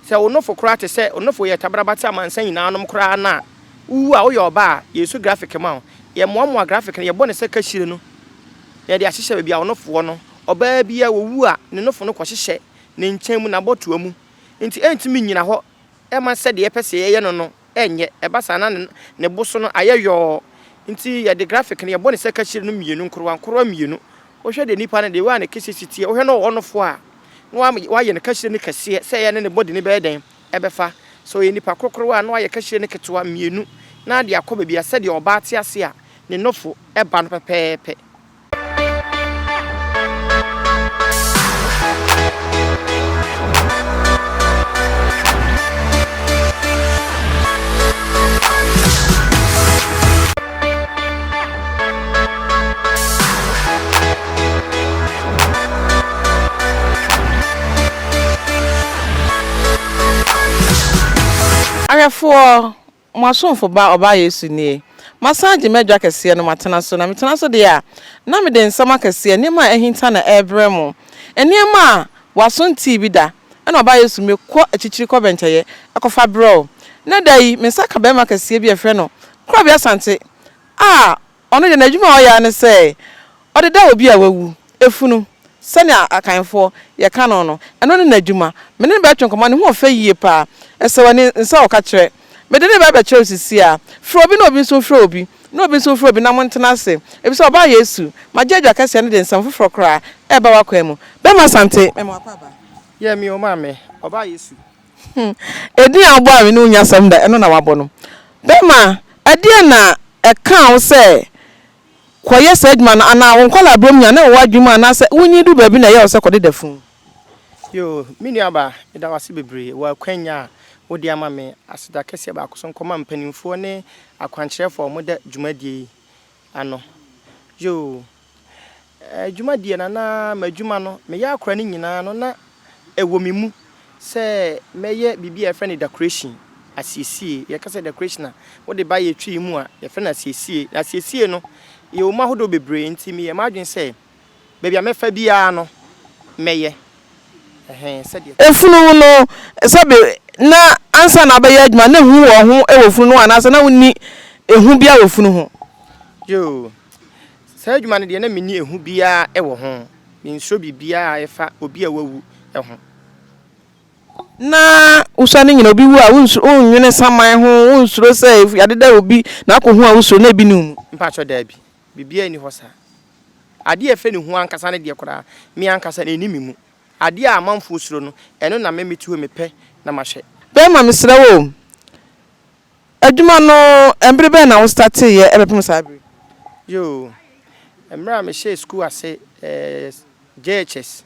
Sɛ wo nofo koraa te sɛ wo nofo yɛ tabraba te amansan nyinaa nom koraa no a, wowu a woyɛ ɔbaa a, yɛsu graphic ma wo. Yɛmoamoa graphic no, yɛbɔ no sɛ kahyire no na yɛde ahyehyɛ baabi a wo nofo wɔ no. Ɔbaa biara wɔwu a, ne nofo no kɔhyehyɛ ne nkyɛn mu, n'abɔtoa mu. Nti ɛntumi nnyina hɔ mma sɛdeɛ yɛpɛ sɛ yɛyɛ no no nyɛ. Ɛba saa na ne bo so no ayɛ yɔɔ. Nti yɛde graphic no, yɛbɔ no sɛ kahyire no mmienu, nkorowa nkorowa mmienu. Wohwɛ deɛ nipa no, the way a ne kɛseɛ si teɛ, wohwɛ na ɔwɔ nofo a, na wayɛ no kahyire no kɛseɛ sɛ ɛyɛ ne ne body no bɛyɛ dɛn? Ɛbɛfa. Sɛ ɔyɛ nipa korokorowa a, na wayɛ kahyire no ketewa mmienu na ade akɔ baabi a sɛdeɛ ɔbaa te ase a ne nofo ba no pɛpɛɛpɛ. Ahwɛfoɔ, mo asomfo ba Ɔbaa Yesu nie. Masan agye m'adwa kɛseɛ no matena so, na metena so deɛ a, na mede nsɛm akɛseɛ, nneɛma a ahinta na ɛrebrɛ mo, nneɛma a w'aso ntee bi da, ɛna Ɔbaa Yesu, mekɔ akyirikyiri kɔ bɛnkyɛeɛ kɔfa brɛ wo. Nnɛ da yi, me nsa ka barima kɛseɛ bi a yɛfrɛ no Korabea Asante a Ɔno deɛ n'adwuma a ɔyɛ ara ne sɛ ɔdeda obi a wawu funu sɛnea Akanfoɔ yɛka no no, ɛno ne n'adwuma. Me ne no bɛtwe nkɔmmɔ, ne ho ɔfɛ yie pa ara. Ɛsɛ w'ani nsɔ wo ka kyerɛ. Mede no reba abɛkyerɛ wo seesei ara. Frɛ obi na obi nso mfrɛ obi, na obi nso mfrɛ obi na montena ase. Efisɛ ɔbaa Yesu, magye adwa kɛseɛ no de nsɛm foforɔ koraa reba w'akwan mu. Bɛma Asante, mema w'akwaaba. Yɛ me o maame, ɔbaa Yesu. Edin a wobɔ a me ne wo nnya asɛm da, ɛno na woabɔ no. Bɛma, ɛdeɛn na ɛkaa wo sɛ kɔyɛ saa adwuma no? Anaa wo nkwadaa-berɛ mu nyinaa na ɛwɔ w'adwene mu anaasɛ wonyin duru baabi na ɛyɛɛ wo sɛ kɔdeda funu? Yoo, me nuabaa, meda wo ase bebree wɔ akwanya a wode ama me. Aseda kɛseɛ baako so nkɔma mpanimfoɔ ne akwankyerɛfoɔ a wɔda dwumadie yi ano. Yoo, Adwuma deɛ na na m'adwuma no, meyɛ akora no nyinaa no na ɛwɔ me mu sɛ mɛyɛ biribi a yɛfrɛ no decoration, asiesie. Yɛka sɛ decoration a, wode ba yɛ Twi mu a, yɛfrɛ no asiesie. Na asiesie no, yɛwɔ mu ahodoɔ bebree nti meyɛɛ m'adwene sɛ baabi a mɛfa biara no, mɛyɛ. Ɛhɛn, sɛdeɛ. Efunu no, sɛbe na ansa na wobɛyɛ adwuma no, na ehu wɔ ho wɔ funu no ho anaasɛ na wonni ehu biara wɔ funu ho? Yoo, Saa adwuma no deɛ na menni ehu biara wɔ ho. Mensuro biribiara a ɛfa obi a wawu ho. Ná wosua no nyina, obi wu a wonsuro, wonnwene saman ho, wonsuro sɛ yɛadeda obi na akɔhu a wosuro na ebi nni wo mu. Mpakyɛ daabi, biribiara nni hɔ saa. Adeɛ a yɛfrɛ no hu ankasa no deɛ koraa, me ankasa no ɛnni me mu. Adeɛ a amanfoɔ suro no, ɛno na me mete hɔ yi mepɛ na mahwɛ. Bɛrima mesrɛ wo o, Adwuma no mbere bɛn na wo startee yɛ ɛbɛpem saa bere yi? Yoo, mmerɛ a mehyɛɛ sukuu ase ɛɛ JHS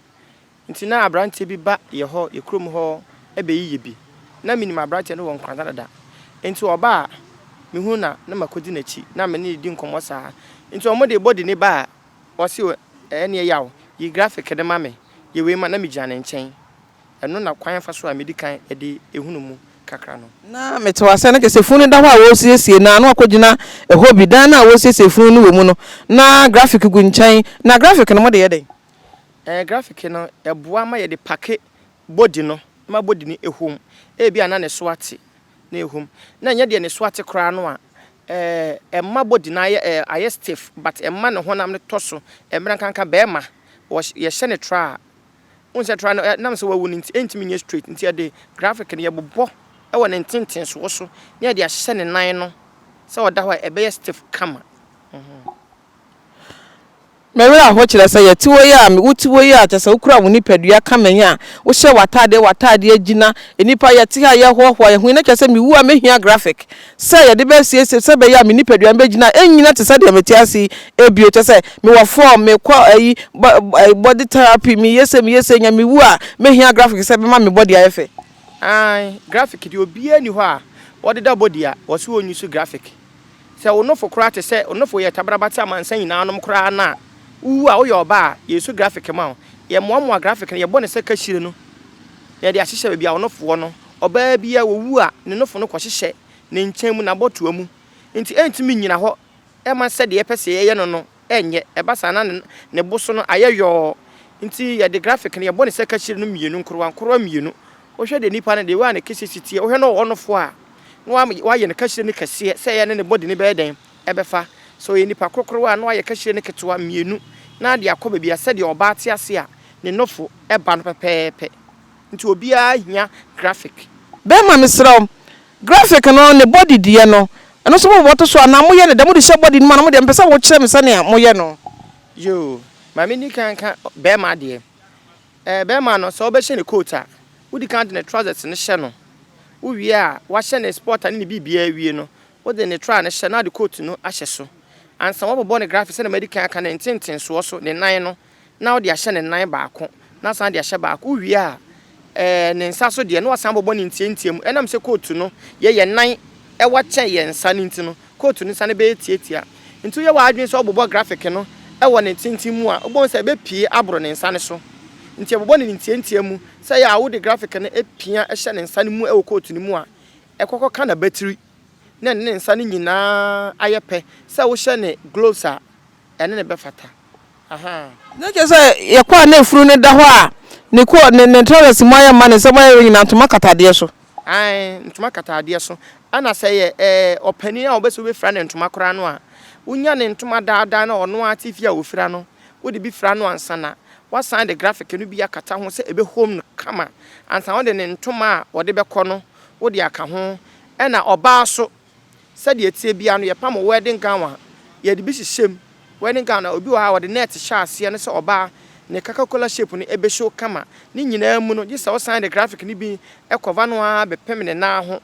nti na abranteɛ bi ba yɛ hɔ yɛ kurom hɔ bɛyi yɛ bi. Na menim abranteɛ no wɔ Nkoranza dada. Nti ɔba a mehu na na makɔdi n'akyi na me ne no di nkɔmmɔ saa. Nti wɔn de body no ba a ɔse ɛneɛ Yaw yi graphic no ma me, yɛ wei ma na megyina ne nkyɛn. Ɛno na kwan fa so a medi kan de hunu mu kakra no. Na mete hɔ asɛ na kyerɛ sɛ funu no da hɔ a wɔresiesie no a na wakɔgyina ɛhɔ bi, dan no a wɔresiesie funu no wɔ mu no, na graphic gu nkyɛn. Na graphic no mode yɛ dɛn? Ɛɛ, graphic no, ɛboa ma yɛde pake body no ma body no hom. Ebia na ne so ate na ɛhom. Na ɛnyɛ deɛ ne so ate koraa no a, ɛɛ, ɛma body no ayɛ ɛɛ, ayɛ stiff but ɛma ne honam no tɔ so. Mmerɛ nkanka barima, wɔhy yɛhyɛ no tra a, Wohu sɛ tra no ɛnam sɛ wawu no nti ɛntumi nyɛ straight nti yɛde graphic no yɛbobɔ wɔ ne ntentensoɔ so na yɛde ahyehyɛ ne nan no sɛ ɔda hɔ a ɛbɛyɛ stiff kama. Me werɛ ahow kyerɛ sɛ yɛte hɔ yi a wote hɔ yi a kyerɛ sɛ wokura wo nipadua kama yi a wohyɛ w'ataadeɛ w'ataadeɛ agyina nnipa yɛte ha yɛhoahoa yɛn ho yi na kyerɛ sɛ mewu a mɛhia graphic sɛ yɛde bɛsiesie sɛ ɛbɛyɛ a me nipadua no bɛgyina a ɛnnyina te sɛ deɛ mete ase yi bio kyerɛ sɛ mewɔ form mekɔ ayi body therapy meyɛ sei meyɛ sei nya mewu a mɛhia graphic sɛ ɛbɛma me body ayɛ fɛ. Ae graphic deɛ obiara nni hɔ a ɔdeda body a ɔse ɔnyi so graphic. Sɛ wo nofo koraa te sɛ wo nofo yɛ tabraba te amansan nyinaa nom koraa no a, wowu a woyɛ ɔbaa a yɛsu graphic ma wo. Yɛmoamoa graphic no yɛbɔ no sɛ kahyire no na yɛde ahyehyɛ baabi a wo nofo wɔ no. Ɔbaa biara wɔwu a ne nofo no kɔhyehyɛ ne nkyɛn mu, n'abɔtoa mu. Nti ɛntumi nnyina hɔ mma sɛdeɛ yɛpɛ sɛ yɛyɛ no no nyɛ. Ɛba saa na ne bo so no ayɛ yɔɔ. Nti yɛde graphic no yɛbɔ no sɛ kahyire no mmienu, nkorowa nkorowa mmienu. Wohwɛ deɛ nipa no, the way a ne kɛseɛ si teɛ, wohwɛ na ɔwɔ nofoɔ a, na wayɛ ne kahyire no kɛseɛ sɛ ɛyɛ ne ne body no bɛyɛ dɛn? Ɛbɛfa. Sɛ ɔyɛ nipa korokorowa a, na wayɛ kahyire no ketewa mmienu na ade akɔ baabi a sɛdeɛ ɔbaa te ase a ne nofo ba no pɛpɛɛpɛ. Nti obiara hia graphic. Bɛɛma mesrɛ wo, graphic no ne body deɛ no, ɛno nso mobobɔ to so anaa moyɛ no dɛn? Mode hyɛ body no mu anaa modeɛ mepɛ sɛ wokyerɛ me sɛnea moyɛ no. Yoo, ma menni kan nka bɛɛma deɛ. Ɛɛ, bɛɛma no, sɛ wobɛhyɛ no coat a, wodi kan de ne trousers no hyɛ no. Wowie a, wahyɛ ne sport ne ne biribiara awie no, wode ne tra no hyɛ na wode coat no ahyɛ so. Ansa woabobɔ ne graphic sɛdeɛ madi kan aka no, ne ntentensoɔ so, ne nan no, na wode ahyɛ ne nan baako, na asan de ahyɛ baako. Wowie a, ɛɛ, ne nsa so deɛ, na wasan abobɔ ne ntiantia mu. Ɛnam sɛ coat no yɛ yɛn nan ɛwa kyɛn yɛn nsa no nti no, coat no nsa no bɛyɛ tiatia. Nti woyɛ w'adwene sɛ wobobɔ graphic no wɔ ne tenten mu a, wobɛhu sɛ ɛbɛpue aboro ne nsa no so. Nti ɛbobɔ no ne ntiantia mu. Sɛ ɛyɛ a wode graphic no pia hyɛ ne nsa no mu wɔ coat no mu a, ɛkɔ kɔka n'abatiri na ɛne ne nsa no nyinaa ayɛ pɛ. Sɛ wohyɛ ne gloves a, ɛne no bɛfata. Ahaa. Na kyerɛ sɛ yɛkɔ a na efunu no da hɔ a ne ko ne ne trousers mu ayɛ ma ne nsam ayɛ nyinaa ntoma kata adeɛ so. Ae, ntoma kata adeɛ so. Ɛna sɛ yɛ ɛɛ ɔpanin a wɔbɛsɛ wobɛfira ne ntoma koraa no a, wonya ne ntoma daadaa no a ɔno ara te fie a ɔfira no, wode bi fira no ansa na woasan de graphic no bi akata ho sɛ ɛbɛhom no kama ansa wode ne ntoma a ɔde bɛkɔ no wode aka ho. Ɛna ɔbaa so, Sɛdeɛ ɛteɛ biara no, yɛpam wedding gown a, yɛde bi hyehyɛ mu. Wedding gown a, obi wɔ hɔ a, wɔde net hyɛ aseɛ no sɛ ɔbaa, ne Coca-Cola shape no ɛbɛ show kama. Ne nyinaa mu no, gye sɛ wosan de graphic no bi kɔva no ara bɛpem ne nan ho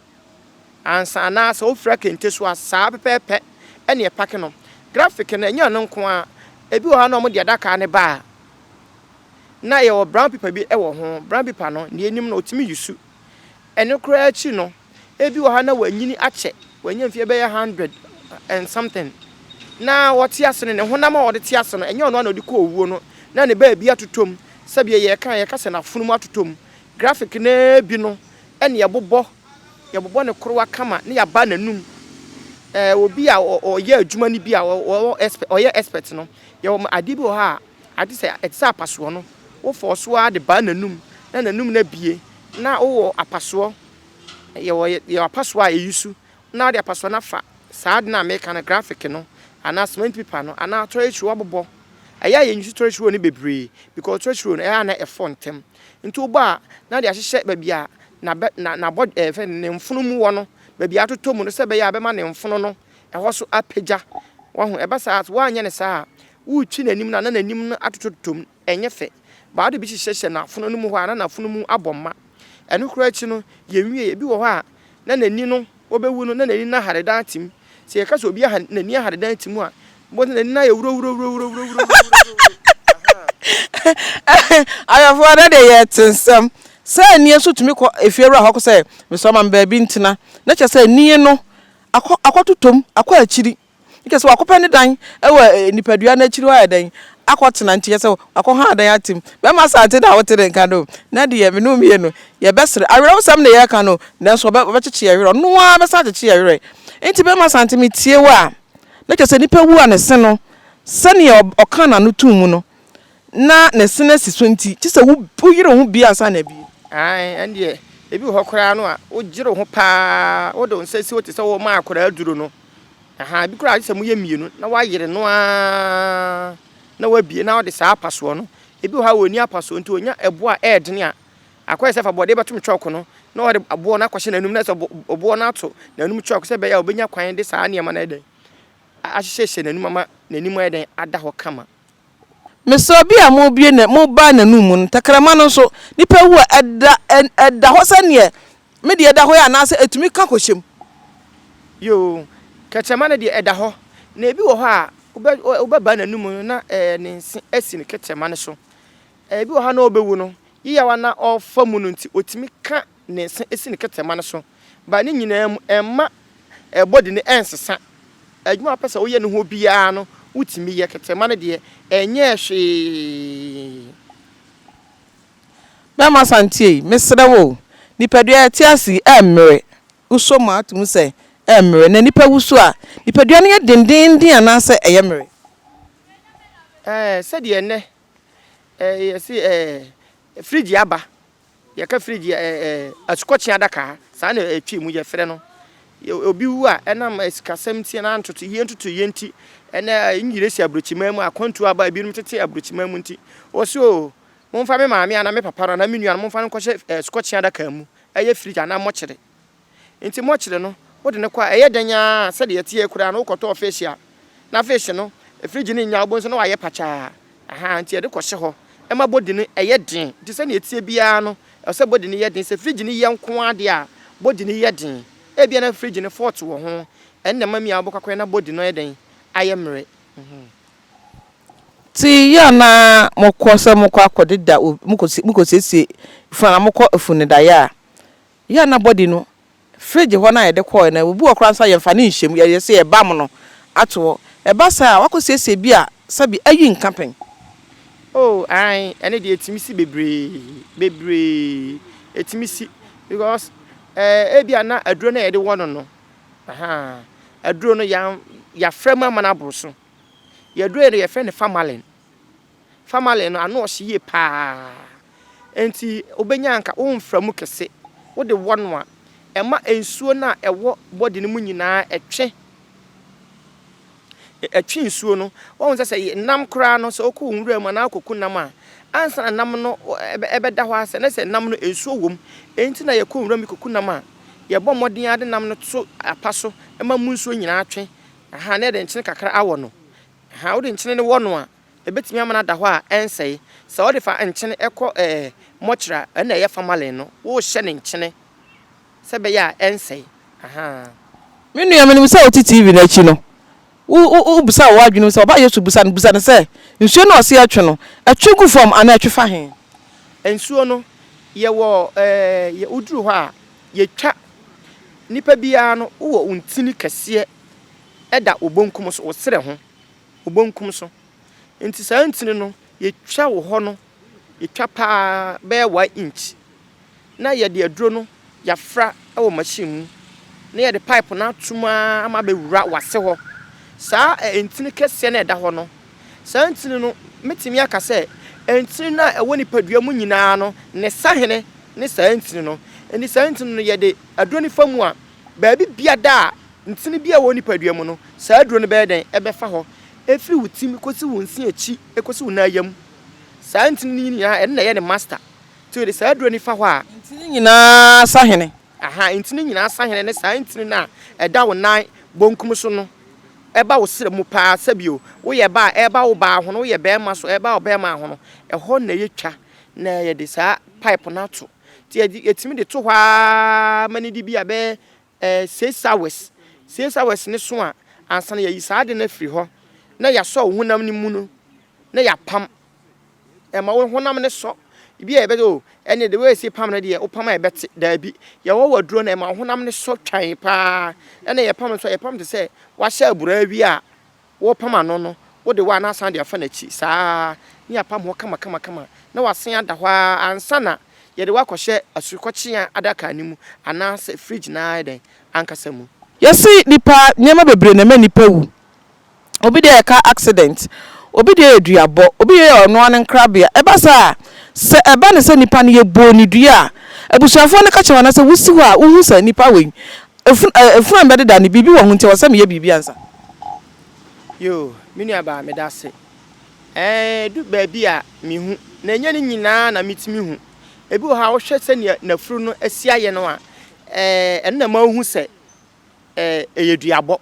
ansa anaa sɛ wofira kente so a, saa pɛpɛɛpɛ ɛne ɛpake no. Graphic no, ɛnyɛ ɔno nko ara. Ebi wɔ hɔ a na wɔde adaka no ba a, na yɛwɔ brown paper bi wɔ ho. Brown paper no, deɛ ɛnim no, ɔtumi use. Ɛno koraa akyi no, ebi wɔ hɔ a na wanyini akyɛ, wanya mfeɛ bɛyɛ hundred and something, na ɔte ase no, ne honam a ɔde te ase no, ɛnyɛ ɔno ara na ɔde kɔ owuo no, na ne baabi atotɔ mu, sɛdeɛ yɛka a, yɛka sɛ n'afono mu atotɔ mu. Graphic no ara bi no na yɛbobɔ, yɛbobɔ no korowa kama na yɛaba n'anum. Ɛɛ, obi a ɔyɛ adwuma no bi a ɔwɔ expert, ɔyɛ expert no, yɛwɔ adeɛ bi wɔ hɔ a, ade sɛ, ɛte sɛ apasoɔ no, wofɔɔ so ara de baa n'anum, na n'anum no abue, na wowɔ apasoɔ, yɛwɔ yɛwɔ apasoɔ a yɛyi su, na wode apasoɔ no afa saa ade no a meka no, graphic no, anaa cement paper no, anaa toilet roll abobɔ. Ɛyɛ a yɛnyi su toilet roll no bebree, because toilet roll no ɛyɛ a na ɛfɔ ntɛm. Nti wobɔ a, na wode ahyehyɛ baabi a n'abɛ na n'abɔ ɛɛ fɛ ne mfono mu wɔ no, baabi a atotɔ mu no, sɛ ɛbɛyɛ a ɛbɛma ne mfono no ɛhɔ so apagya. Wahu? Ɛba saa a, woanyɛ no saa a, woretwi n'anim no a na n'anim no atotɔtotɔ mu. Ɛnyɛ fɛ. But wode bi hyehyɛhyɛ n'afono no mu hɔ a, na n'afono mu abɔ ma. Ɛno koraa akyi no, yɛnwiei. Ebi wɔ hɔ a, na n'ani no, ɔbɛwu no, na n'ani no ahare dan ate mu. Sɛ yɛka sɛ obi aha, n'ani ahare dan ate mu a, wobɛhu sɛ n'ani no ayɛ wurawurawurawurawurawurawurawura. Ahaa. Ayɔfoɔ, ɛnɛ deɛ yɛte nsɛm. Sɛ anie nso tumi kɔ efiewura hɔ kɔ sɛ, mesrɛ wo ma me baabi ntena. Na kyerɛ sɛ anie no akɔ akɔtotɔ mu, akɔ akyiri. Kyerɛ sɛ wakɔpɛ ne dan wɔ nipadua no akyiri hɔ ayɛ dɛn akɔtena nti kyerɛ sɛ wakɔha dan atem. Bɛrima Asante na wote ne nka no na deɛ me ne wo mmienu yɛbɛsere. Awerɛhosɛm na yɛreka no nanso ɔbɛkyekye yɛn werɛ. Ɔno ara bɛsan akyekye yɛn werɛ. Nti bɛrima Asante metie wo a na kyerɛ sɛ nipa wu a ne se no sɛdeɛ ɔka n'ano tom mu no na ne se no asi so nti kyerɛ sɛ woyere wo ho bie ansa na abie. Ae ɛndeɛ ebi wɔ hɔ koraa no a wogyere wo ho paa wode wo nsa si hɔ te sɛ worema akwadaa aduro no. Ahaa, ebi koraa agye sɛ moyɛ mmienu na woayere no ara na woabie na wode saa apasoɔ no. Ebi wɔ hɔ a wɔnni apasoɔ nti wɔnya ɛboɔ a ɛyɛ den a, akɔyɛ sɛ fa bɔdeɛ bɛtom kyɔɔko no na wɔde aboɔ no akɔhyɛ n'anum na sɛ ɔboɔ no ato n'anum kyɔɔko sɛ ɛbɛyɛ a ɔbɛnya kwan de saa nneɛma no ayɛ dɛn ahyehyɛhyɛ n'anum ama n'anim ayɛ dɛn ada hɔ kama. Mesrɛ obi a mobue na mobae n'anom mu no, tɛkrɛma no nso, nipa wu a, ɛda ɛda hɔ sɛdeɛ me deɛ ɛda hɔ yi anaasɛ ɛtumi ka kɔhyɛ mu? Yoo, kɛtrɛma no deɛ ɛda hɔ, na ebi wɔ hɔ a, wobɛ wobɛbae n'anom no na ɛɛ ne nse asi ne kɛtrɛma no so. Ebi wɔ hɔ a na ɔbɛwu no, yeyaw a na ɔrefa mu no nti, ɔtumi ka ne nsa si ne kɛtɛma no so. But ne nyinaa mu, ɛmma body no ɛnsesa. Adwuma a wopɛ sɛ woyɛ no ho biara no, wotumi yɛ. Kɛtɛma no deɛ, ɛnyɛɛ hwee. Bɛrima Asante ei, mesrɛ wo o, nipadua a ɛte ase yi, ɛmmere. Wosɔ mu a, wote mu sɛ ɛmmere. Na nipa wu so a, nipadua no yɛ dendeenden anaasɛ ɛyɛ mmere? Ɛɛ, sɛdeɛ ɛnnɛ, ɛɛ, yɛse ɛɛ, fridge aba. Yɛka fridge ɛ ɛ asukɔkye adaka, saa na ɛtwi mu yɛfrɛ no. Obi wu a, ɛnam sikasɛm nti anaa ntotoyie ntotoyie nti, ɛnɛ Engiresi aburokyiman mu akwantuo aba a ebinom tete aburokyiman mu nti, wɔse o, momfa me maame anaa me papa no anaa me nua no momfa no nkɔhyɛ asukɔkye adaka mu, ɛyɛ fridge anaa mɔkyere. Nti mɔkyere no, wode no kɔ a, ɛyɛ dɛn ara a, sɛdeɛ ɛteɛ yi koraa no, wokɔtɔɔ fish a, na fish no, fridge no nnya, wobɛhu sɛ na wayɛ pakyaa. Ahaa, nti yɛde kɔhyɛ hɔ. Ɛma body no yɛ den. Nti sɛdeɛ ɛteɛ biara no, ɛwɔ sɛ body no yɛ den. Sɛ fridge no yɛ nko ara deɛ a, body no yɛ den. Ebia na fridge no fault wɔ ho, ɛno na ɛma mi a wobɛkɔ akɔyɛ na body no ayɛ dɛn? Ayɛ mmerɛ. Nti yɛ a na mokɔ sɛ mokɔ akɔdeda, mokɔsiesie funu anaa mokɔ afunudaeɛ a, Yɛ a na body no fridge hɔ no a yɛde kɔɔɛ no obi wɔ hɔ koraa nso a yɛnfa no nhyɛ mu yɛyɛ sɛ yɛbam no ato hɔ ɛba saa a wakɔ siesie bi a sɛbi ayi nka pɛn. Oh ae ɛno deɛ ɛtumi si bebree bebree ɛtumi si because eh, ebi a na aduro no a yɛde wɔ no no ahaa aduro no yɛn yɛafra mu ama no aboro so yɛ aduro yɛ no yɛfrɛ no famalin Formalin no, ano ɔhye yie pa ara. Enti wobɛnya anka womfra mu kɛse. Wode wɔ no a, ɛma nsuo no a ɛwɔ body no mu nyinaa ɛtwe. Ɛtwe nsuo no. Woahu sɛ sɛ nam koraa no, sɛ wokɔ wo nwura mu anaa wokɔku nam a, ansa na nam no ɛbɛda hɔ asɛ na sɛ nam no nsuo wɔ mu. Enti na yɛkɔ nwura mu kɔku nam a, yɛbɔ mmɔden ara de nam no to apa so ma mu nsuo nyinaa twe. Aha, na yɛde nkyene kakra awɔ no. Aha, wode nkyene no wɔ no a, Ebetumi ama no ada hɔ a ɛnsɛe. Sɛ wode fa nkyene kɔ ɛɛ mɔkyere a, ɛnna ɛyɛ formalin no, worehyɛ no nkyene sɛ ɛbɛyɛ a ɛnsɛe. Ahaa. Me nua, menim sɛ wote TV no akyi no, wo, wo, wobisa wɔ w'adwene mu sɛ, Ɔba Yesu bisa no, bisa no sɛ, nsuo no a ɔse ɛtwe no, ɛtwe gu fam anaa ɛtwe fa he? Nsuo no, yɛwɔ ɛɛ, yɛ, woduru hɔ a, yɛtwa. Nipa biara no, wowɔ wo ntini kɛseɛ da wo bonkum so, wo serɛ ho. wo bonkum so. Nti saa ntini no, yɛtwa wɔ hɔ no, yɛtwa paa bɛyɛ one inch, na yɛde aduro no yɛafra wɔ machine mu, na yɛde pipe no ato mu ara ama abɛwura w'ase hɔ. Saa ntini kɛseɛ no a ɛda hɔ no, saa ntini no, mɛtumi aka sɛ ntini no a ɛwɔ nipadua mu nyinaa no, ne sahene ne saa ntini no. Nti saa ntini no, yɛde aduro no fa mu a, baabi biada a Ntini bi a ɛwɔ nipadua mu no, saa aduro no bɛyɛ dɛn? Ɛbɛfa hɔ. Ɛfiri wo tim kɔsi wo nse akyi kɔsi wo nan yam. Saa ntini no nyinaa, ɛno na ɛyɛ ne master. Nti wɔde saa aduro no fa hɔ a. Ntini nyinaa sahene. Aha, ntini nyinaa sahene ne saa ntini no a ɛda wo nan bonkum so no. Ɛba wo srɛ mu paa sɛbio woyɛ ba a, ɛba wo baa ho no, woyɛ barima so, ɛba wo barima ho no, ɛhɔ na ɛyɛ twa na yɛde saa pipe no ato. Nti yɛtumi de to hɔ ara ma no di bi a bɛyɛ Sesawes, Sesawes no so a, ansa na yɛayi saa ade no afiri hɔ na yɛasɔ wo honam no mu no, na yɛapam. Ɛma wo honam no sɔ. Ebi a yɛbɛsɛ o, ɛne the way esi pam no deɛ, wopam a ɛbɛte. Daabi. Yɛwɔ wɔ aduro no, ɛma wo honam no sɔ twan paa. Ɛna yɛpam nso a, yɛpam te sɛ wahyɛ abura awie a, Worepam ano no, wode wo anan asan de afa n'akyi saa ara, ne apam hɔ kamakamakama, na wasan ada hɔ ara ansa na yɛde wo akɔhyɛ asukɔtweaa adaka no mu anaasɛ fridge no ara dɛn ankasa mu. Yɛse nipa nneɛma bebree na ɛma nipa wu. Obi deɛ yɛ car accident, obi deɛ yɛ duabɔ, obi deɛ yɛ ɔno ara ne nkrabea. Ɛba saa a, sɛ ɛba no sɛ nipa no yɛbɔɔ no dua a, abusuafoɔ no ka kyerɛ wo anaasɛ wosi hɔ a wohu sɛ nipa wei Efunu eh, efunu a mebɛdeda no, biribi wɔ ho nti ɛwɔ sɛ meyɛ biribi ansa. Yoo, me nuabaa, meda ase. Ɛɛ, edu baabi a mihu, na ɛnyɛ ne nyinaa na mitumi hu. Ebi wɔ hɔ a, wohwɛ sɛnea n'afuru no asi ayɛ no a, ɛɛ, ɛno na ɛma wuhu sɛ ɛɛ, ɛyɛ duabɔ.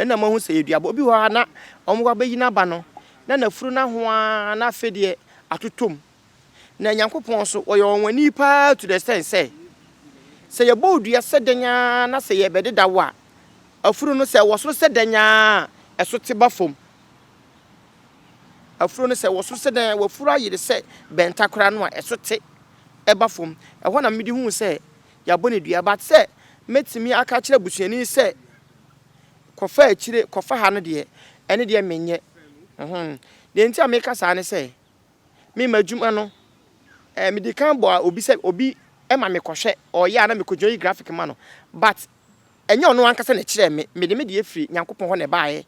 Ɛno na ɛma wuhu sɛ ɛyɛ duabɔ. Obi wɔ hɔ a, na wɔabɛyi n'aba no, na n'afuru no ahoa, na afei deɛ atotɔ mu. Na Nyankopɔn nso, ɔyɛ ɔnwanni paa to the extent sɛ, sɛ yɛbɔ wo dua sɛ dɛn ara na sɛ yɛbɛdeda wo a, afuru no sɛ ɛwɔ soro sɛ dɛn ara a, ɛso te ba fam. Afuru no sɛ ɛwɔ soro sɛ dɛn a, w'afuru ayere sɛ bɛnta koraa no a, ɛso te ba fam. Ɛhɔ na mede huu sɛ yɛabɔ no dua. But sɛ mɛtumi aka akyerɛ abusuani sɛ kɔfa akyire, kɔfa ha no deɛ, ɛno deɛ menyɛ. Deɛ nti a meka saa ne sɛ, Me m'adwuma no, eh, medi kan bɔ obi sɛ obi ma mekɔhwɛ, ɔyɛ a na mekɔgyina yi graphic ma no. But ɛnyɛ ɔno ankasa na ɛkyerɛɛ me, mede me deɛ firi Nyankopɔn hɔ na ɛbaeɛ.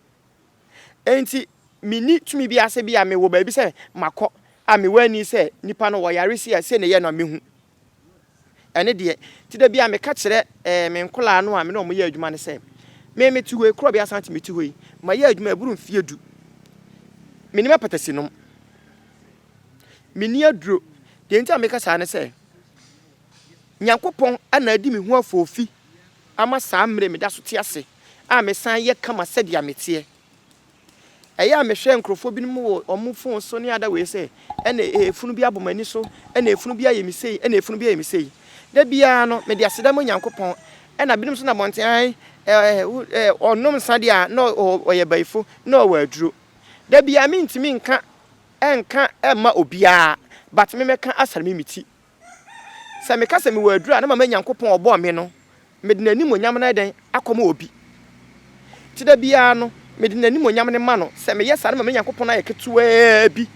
Enti menni tumi biara sɛ bi a mewɔ baabi sɛ makɔ. a mewɔ ani sɛ nipa no ɔyare sei a sei na ɛyɛ no a mehu. Ɛne deɛ, nti da biara meka kyerɛ eh, me nkolaa no a me ne wɔn yɛ adwuma no sɛ, me mete hɔ yi, Korɔbea Asante mete hɔ yi, mayɛ adwuma ɛboro mfeɛ du. Menim apatasi nom. Menni aduro. Deɛ nti a meka saa ne sɛ, Nyankopɔn na adi me ho afoofi ama saa mmerɛ meda so te ase a mesan yɛ kama sɛdeɛ meteɛ. Ɛyɛ a mehwɛ nkurɔfoɔ binom wɔ wɔn phone so ne ada wei sɛ, ɛna efunu bi abɔ m'ani so, ɛna efunu bi ayɛ me sei, ɛna efunu bi ayɛ me sei. Da biara no, mede aseda ma Onyankopɔn. Ɛna binom nso nam abɔnten, ae, ɛɛ, ɔnom nsa deɛ a, na ɔyɛ bayifo, na ɔwɔ aduro. Da biara mentumi nka nka mma obiara, but me mɛka asare me me ti. Sɛ meka sɛ mewɔ aduru a, na mama Nyankopɔn a ɔbɔɔ me no, mede n'animuonyam no ayɛ dɛn? Akɔma obi. Nti da biara no, mede n'animuonyam no ma no. Sɛ meyɛ saa no, mama Nyankopɔn ayɛ ketewaa bi.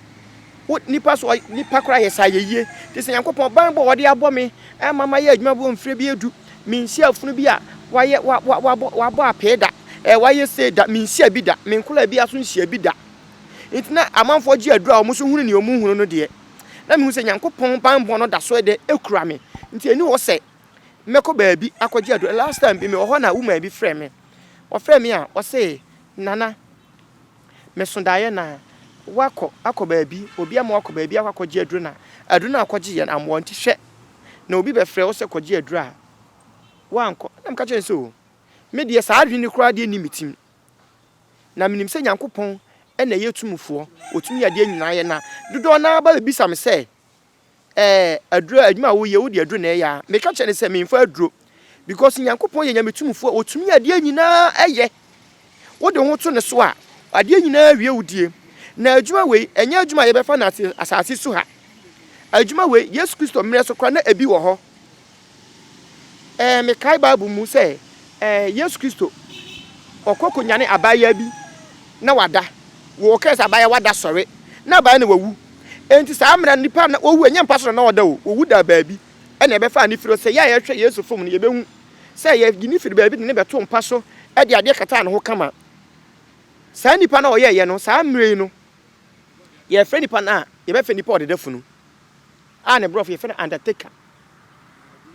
Wo, nipa so, nipa koraa yɛ saa, yɛ yie. Nti sɛ Nyankopɔn banbɔ a ɔde abɔ me, ɛma mayɛ adwuma bɔ mfire bi edu, menhyia afunu bi a wayɛ, wa, wa, wabɔ, wabɔ apee da, ɛɛ, wayɛ sei da, menhyia bi da, me nkwadaa bi nso nhyia bi da. Nti na amanfoɔ gye aduru a wɔn nso hunu nea wɔhunu no deɛ, na mehu sɛ Nyankopɔn banbɔ no da so dɛ kura me. Nti ɛni hɔ sɛ mɛkɔ baabi akɔgye aduru. Last time bi mewɔ hɔ na woman bi frɛ me. Ɔfrɛ me a ɔse, Nana, meso daeɛ na woakɔ akɔ baabi, obi ama woakɔ baabi akɔ akɔgye aduru na aduru no a akɔgye yɛ no ammoa nti hwɛ na obi bɛfrɛ wo sɛ kɔgye aduru a woankɔ. Na meka kyerɛ no sɛ o, me deɛ saa adwene no koraa deɛ nni me tim. Na menim sɛ Nyankopɔn na ɛyɛ tumfoɔ, ɔtumi adeɛ nyinaa yɛ, na dodoɔ no ara ba bɛbisa me sɛ, Ɛɛ, aduro, adwuma a woyɛ, wode aduro na ɛyɛ a? Meka kyerɛ no sɛ, memfa aduro, because Nyankopɔn yɛ Nyame tumfoɔ, ɔtumi adeɛ nyinaa yɛ. Wode wo ho to ne so a, adeɛ nyinaa wie wo die. Na adwuma wei, ɛnyɛ adwuma a yɛbɛfa no asase so ha. Adwuma wei, Yesu Kristo mmerɛ so koraa na ebi wɔ hɔ. Ɛɛ, mekae Bible mu sɛ, ɛɛ, Yesu Kristo, ɔkɔ kɔnyane abaayewa bi na wada. Wɔkae sɛ abaayewa da sɔre, na abaayewa no wawu. Enti saa mmerɛ no, nipa na wawu, ɛnyɛ mpa so na na ɔda o, wawu da baabi. Ɛna ɛbɛfaa ne firi hɔ. Sɛ yɛ a yɛhwɛ Yesu fam no, yɛbɛhu sɛ yɛde ne firi baabi de ne bɛto mpa so de adeɛ kataa ne ho kama. Saa nipa no a ɔyɛeɛ no, saa mmerɛ yi no, yɛfrɛ nipa no a, yɛbɛfrɛ nipa ɔdeda funu. A ne borɔfo yɛfrɛ no undertaker.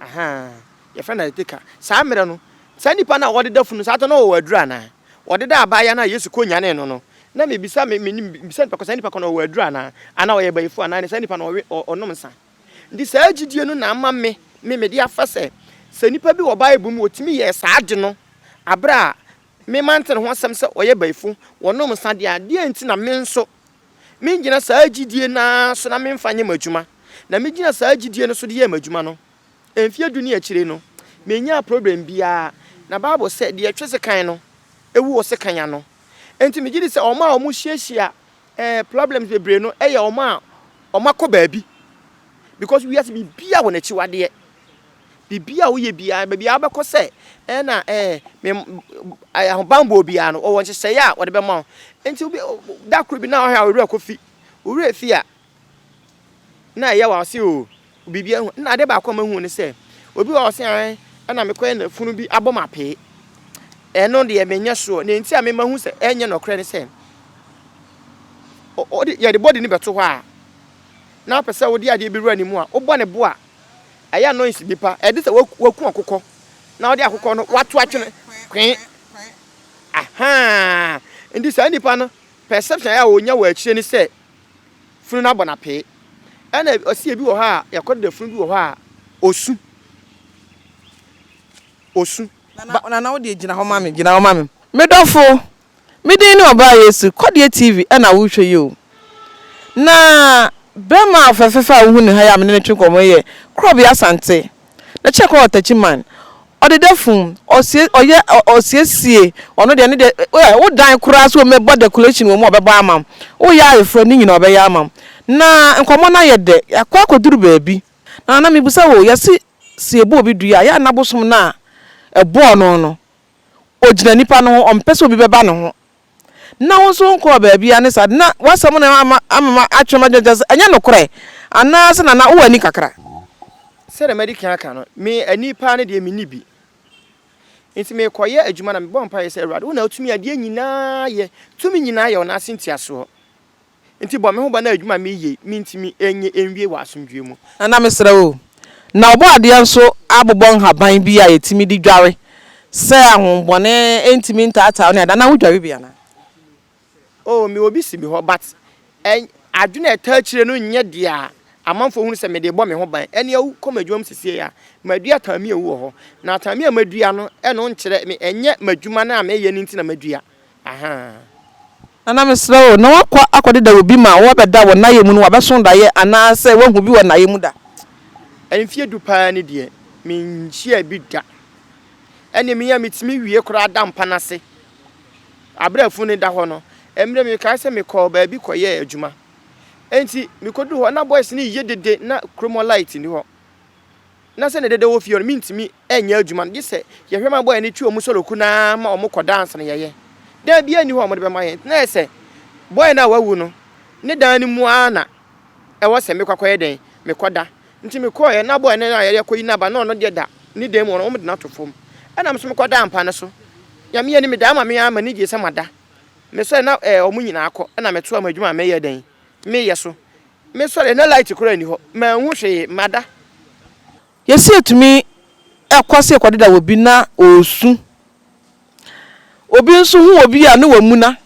Ahaa, yɛfrɛ no undertaker. Saa mmerɛ no, saa nipa no a ɔdeda funu, saa ta no ɔwɔ aduru anaa? Ɔdeda abaayewa no a Yesu kɔnyanee no no, na mebisa, me, me, mebisa nipa kɔ, saa nipa kɔ no ɔwɔ aduru anaa? Anaa ɔyɛ bayifo anaa? Saa nipa no ɔwe, ɔnom nsa. Nti saa gyidie no na ama me, me, mede afa sɛ, sɛ nipa bi wɔ Bible mu, ɔtumi yɛɛ saa ade no, aberɛ a me mante ne ho asɛm sɛ ɔyɛ bayifo, ɔnom nsa deɛ a, deɛn nti na me nso Mengyina saa gyidie no ara so na memfa nyɛ m'adwuma. Na megyina saa gyidie no so de yɛɛ m'adwuma no. Mfeɛ du ne akyire no, mennyaa problem biara. Na Bible sɛ, deɛ ɛtwe sekan no, ɛwu wɔ sekan ano. Enti megye di sɛ wɔn a wɔhyiahyia eh, problems bebree no yɛ wɔn a wɔakɔ baabi. Because wiase biribiara wɔ n'akyiwadeɛ. Biribiara a woyɛ biara, baabi a wobɛkɔ sɛ ɛna ɛɛ me ahobammɔ biara no, wɔwɔ nhyehyɛeɛ a wɔde bɛma wo. Nti obi da koro bi na ɔhwɛ a owura kɔ fi, owura fi a na ɛyɛ wa ɔse o biribi ahu. Na ade baako a mahu ne sɛ obi wɔ ɔse an ɛna mekɔyɛ na funu bi abɔ ma pee. Ɛno deɛ menyɛ soɔ. Na nti a mema hu sɛ ɛnyɛ nɔkorɛ ne sɛ ɔde yɛde bɔdi no bɛto hɔ a na wopɛ sɛ wode adeɛ bi wura ne mu a wobɔ ne bo a Ɛyɛ noise bi pa. Ɛde sɛ waku akokɔ na ɔde akokɔ no wato atwene kwee. Ahaa. Nti saa nipa no perception a ɔnya wɔ akyire ne sɛ funu no abɔ no apee. Ɛna ɔsi ebi wɔ hɔ a yɛkɔdeda funu bi wɔ hɔ a osu. Osu. Nana, Nana wo deɛ gyina hɔ ma me, gyina hɔ ma me. Me dɔfo, Me din ne Ɔbaa Yesu, Kɔdeɛ TV na worehwɛ yi o. Na bɛrima fɛfɛɛfɛ a wohu no ha yi a me ne no twe nkɔmmɔ yi yɛ Korɔbea Asante. N'akyi akɔ Ɔtakyiman. Ɔdeda fum, ɔsie, ɔyɛ, ɔsiesie, ɔno deɛ ne deɛ, ɛ, wo dan koraa sɛ wɔbɛbɔ decoration wɔ mu a ɔbɛbɔ ama wo. Woyɛ ayeforɔ ne nyinaa ɔbɛyɛ ama wo. Na nkɔmmɔ no ayɛ dɛ, yɛakɔ akɔduru baabi. Na nana mebisa wo, yɛse sɛ yɛbɔ obi dua a, yɛ a na bosom no a ɛbɔɔ no no, Ogyina nipa no ho, ɔmpɛ sɛ obi bɛba ne ho. Na wo nso wonkɔɔ baabiara ne saa de, na w'asɛm no ama ama atwe m'adwene kyerɛ sɛ ɛnyɛ nokorɛ, anaasɛ Nana wowɔ ani kakra? Sɛdeɛ madi kan aka no, me ani paa no deɛ menni bi. Nti merekɔyɛ adwuma na mebɔ mpaeɛ sɛ, Awurade, wo na wotumi adeɛ nyinaa yɛ, tumi nyinaa yɛ wo nan ase ntiasoɔ. Nti bɔ me ho ban na adwuma a mereyɛ yi, mentumi nyɛ nwie wɔ asomdwoeɛ mu. Nana mesrɛ wo, na Ɔbɔadeɛ nso abobɔ nhaban bi a yɛtumi de dware sɛ ahohombɔne ntumi ntaataa wo ne ade, anaa wodware bi anaa? Oh mewɔ bi si me hɔ but adwene a ɛtaa akyire no nyɛ deɛ amanfoɔ hunu sɛ mede rebɔ me ho ban. Ɛnneɛ wokɔ m'adwuma mu seesei a, madua ataamia wu wɔ hɔ. Na ataamia a madua no, ɛno nkyerɛ me, ɛnyɛ m'adwuma no a meyɛ no nti na madua. Ahaa. Nana mesrɛ wo, na woakɔ akɔdeda obi ma wabɛda wo nnaeɛ mu no wabɛso daeɛ anaasɛ woahu bi wɔ nnaeɛ mu da? Mfeɛ du paa ni deɛ, menhyiaa bi da. Ɛnneɛ me a metumi wie koraa da mpa no ase. Bere a afunu no da hɔ no, mmerɛ mekae sɛ mekɔɔ baabi kɔyɛɛ adwuma. Enti mekɔduru hɔ na boys no reyɛ dede na kurom hɔ light nni hɔ. Na sɛdeɛ dede wɔ fie hɔ no mentumi nyɛ adwuma no gye sɛ yɛhwɛ ma boy no twe wɔn soloku no ara ma wɔn kɔda ansa na yɛyɛ. Dan biara nni hɔ a wɔde bɛma yɛn. Nti na ayɛ sɛ boy no a wawu no ne dan no mu ara na ɛwɔ sɛ mekɔ akɔyɛ dɛn? Mekɔda. Nti mekɔeɛ na boy no a yɛrekɔyi no aba na ɔno deɛ da ne dan mu hɔ no wɔde no ato fam. Ɛna me nso mekɔdaa mpa no so. Nyame anim medaa ma me ara m'ani gyee sɛ mada. Mesɔre na eh, wɔn nyinaa kɔ ɛna metoa m'adwuma a meyɛ dɛn? Meyɛ so. Mesɔre na light koraa nni hɔ. Manhu hwee, mada. Yɛsi yɛtumi kɔ sɛ yɛkɔdeda wɔ bi na ɔresu. Obi nso hu obi a ne wamuna.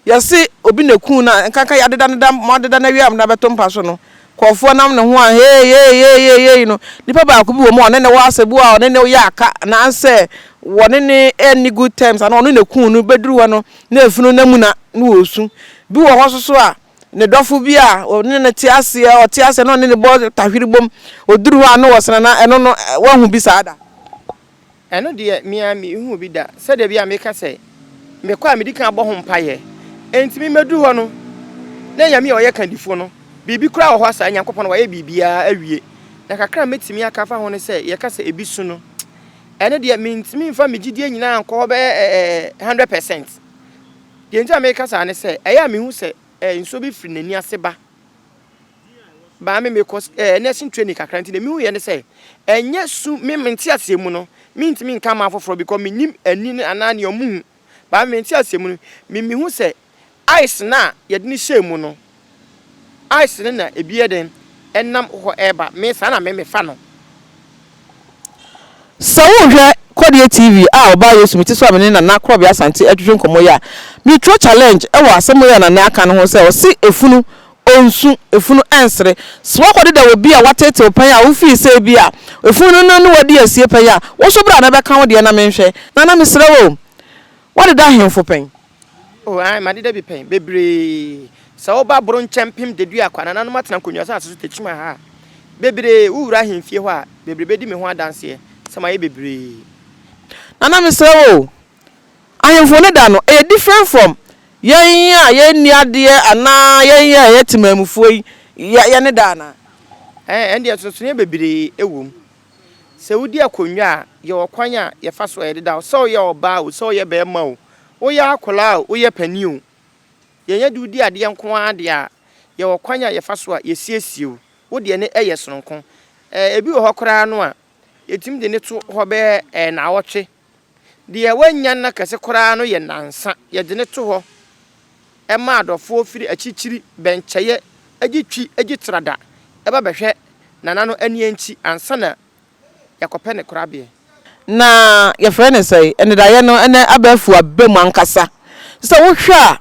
Yɛse obi na ekuu no a, nkanka yɛadeda no da, moadeda no awie a mode abɛto mpa so no, nkurɔfoɔ nam ne ho a hei hei hei hei hei no, nipa baako bi wɔ mu a ɔne ne wɔ asɛ bi wɔ a ɔne ne yɛ aka anaasɛ wɔne ne ɛnni good terms anaa ɔno na ekuu no, bɛduru hɔ no na efunu no amuna na ɔresu. Bi wɔ hɔ nso so a, ne dɔfo bi a ɔne no te aseɛ, ɔte aseɛ na ɔne no bɔ tahwiri bom, ɔduru hɔ a na ɔsena na ɛno no woahu bi saa da? Ɛno deɛ, me ara menhuu bi da. Sɛ da bi a meka sɛ, mekɔ a medi kan abɔ ho mpaeɛ. Enti me mɛduru hɔ no, na Nyame a ɔyɛ kandifoɔ no, biribi koraa wɔ hɔ a saa Nyankopɔn no wayɛ biribiara awie. Na kakra a mɛtumi aka afa ho ne sɛ, yɛka sɛ ebi su no, ɛno deɛ mentumi mfa me gyidie nyinaa nkɔ hɔ bɛyɛ 100%. Deɛ nti a meka saa ne sɛ, ɛyɛ a mehu sɛ nsuo bi firi n'ani ase ba. Baa me mekɔ ɛɛ nursing training kakra nti deɛ mehu yɛ ne sɛ ɛnyɛ su me mente aseɛ mu no mentumi nka ma afoforɔ because menim ani no anaa nea ɔmo hu baa me mente aseɛ mu no me mehu sɛ ice no a yɛde no hyɛɛ mu no ice no na ebi yɛ den ɛnam hɔ ɛɛba me saa na me mefa no. Sɛ wohwɛ Kɔdeɛ TV a ɔbaa Yesu mete so a me ne Nana Korɔbea Asante ɛtwetwe nkɔmmɔ yi a, metwerɛ challenge wɔ asɛm wei a Nana aka no ho sɛ ɔse efunu ɔnsu, efunu ɛnsere. Sɛ woakɔdeda wɔ bi a wateetew pɛn a wofii sɛ ebia efunu no ne wo adi asie pɛn a, wo nso bra na bɛka wo deɛ na menhwɛ. Nana mesrɛ wo o, woadeda ahemfo pɛn? Oh, ae, madeda bi pɛn, bebree. Sɛ woba Bronkyɛ mpem Deduakwa, nananom atena nkonnwa asase so Techiman ha a, bebree, wowura ahemfie hɔ a, bebree bɛdi me ho adanseɛ sɛ mayɛ bebree. Nana mesrɛ wo o, ahemfo no da no, ɛyɛ different from yɛn a yɛnni adeɛ anaa yɛn a yɛyɛ temanmufoɔ yi yɛne da anaa? Ɛɛ, ɛndeɛ nsonsonoeɛ bebree wɔ mu. Sɛ wodi akonnwa a, yɛwɔ kwan a yɛfa so a yɛde da wo, sɛ woyɛ ɔbaa o, sɛ woyɛ barima o, Woyɛ akwadaa o, woyɛ panin o, yɛnyɛ de wo di adeɛ nko ara deɛ a, yɛwɔ kwan a yɛfa so a yɛsiesie wo. Wo deɛ no yɛ sononko. Ɛɛ, ebi wɔ hɔ koraa no a, yɛtumi de no to hɔ bɛyɛ ɛɛ nnawɔtwe. Deɛ wannya nna kɛse koraa no yɛ nnansa. Yɛde no to hɔ ma adɔfoɔ firi akyirikyiri, bɛnkyɛeɛ, gye twi, gye trada ba bɛhwɛ Nana no ani akyi ansa na yɛakɔpɛ ne korabea. Na yɛfrɛ no sɛn? Anidaeɛ no ɛnɛ abɛɛfo aba mu ankasa. Sɛ wohwɛ a,